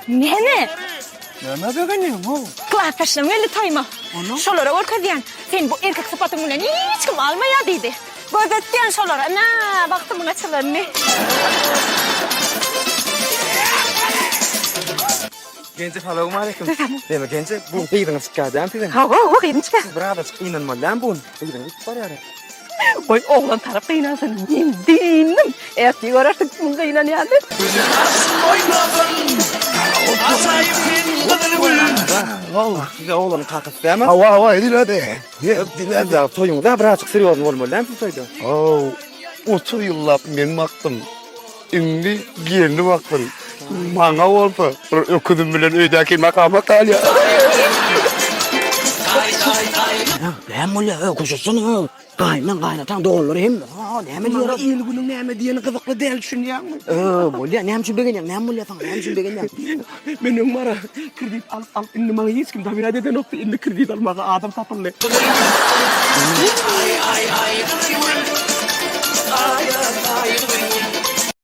Näme? Nämä begenýäň, how? Klasdaşlarym geldi toýuma. Şolara görkezýän. Sen bu erkek sypatyň bilen hiç kim almaýar diýdi. Gözetýän şolara. Ynha, bagtymyň açylanyny. Genje salowmaleýkim. Näme Genje, bu gyzyňyz çykýar dämi siziň? Hawa, hawa, gyzym çykýar. Siz birazajyk gynanmaly dämi bu gün? Gyzyňyz gidip barýar. Goý oglan tarap gynansyn. Men dynnym. Ertir görersiň kimiň gynanýanyny. Size oglanyň kakasy dämi? Hawa, hawa, edil-ä-de. Edil-ä-de. Toýuňyzda birazajyk serýozny bolmaly dämi siz toýda? Haw, 30 ýyllap men bakdym. Indi gelni baksyn. Maňa bolsa bir öküzim bilen öýdäki makama galýar. Näme bolýar? Öý, köşeşsene, öý. Gaýynlaň, gaýynataň, doganlary hemme. Ha, näme diýýär? Maňa il-günüň näme diýeni gyzykly däl, düşünýäňmi? Öý, bolýar. Näme üçin begenýäň? Näme bolýar saňa? Näme üçin begenýäň? Men öň bara kredit alyp alyp indi maňa hiç kim dowerýat edenokdy. Indi kredit almaga adam tapyldy.